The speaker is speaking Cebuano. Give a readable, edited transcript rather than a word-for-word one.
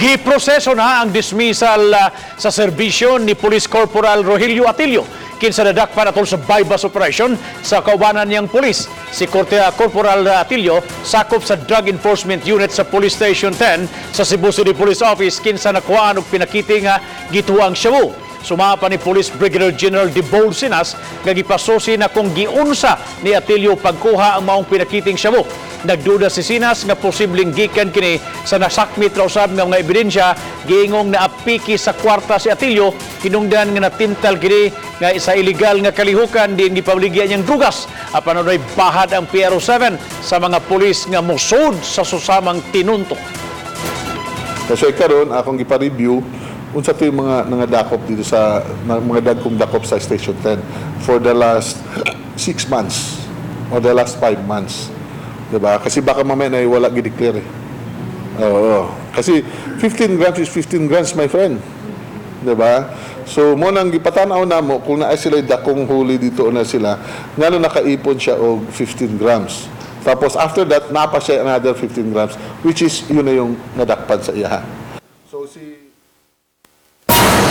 Giproseso na ang dismissal sa serbisyo ni Police Corporal Rogelio Atilio kinsa nadakpan atol sa buy-bust operation sa kaubanan niyang pulis. Si Corporal Atilio sakop sa Drug Enforcement Unit sa Police Station 10 sa Cebu City Police Office kinsa nakuhaan og pinakiti nga gituang shabu. Sumapa pa ni Police Brigadier General Debold Sinas nga gipasusi na kung giunsa ni Atilio pagkuha ang maong pinakiting shabu. Nagduda si Sinas nga posibleng gikan kini sa nasakmit ra usab nga mga ebidensya giingong naapiki sa kwarta si Atilio hinungdan nga natintal kini nga sa illegal nga kalihukan diin gipabaligya niyang drugas. Apan adunay bahad ang PRO 7 sa mga pulis nga musod sa susamang tinunto. Kasi karon akong gipa-review unsa to yung mga nangadakop dito sa mga dagkong dakop sa Station 10 for the last 6 months or the last 5 months. Diba? Kasi baka mamaya na wala gi-declare eh. Oo. Kasi 15 grams is 15 grams, my friend. Diba? So, mo nang gipatanaw namo kung naa sila dakong huli dito na sila, ngano nakaipon siya og 15 grams. Tapos after that, napa siya another 15 grams, which is yun na yung nadakpan sa iyaha.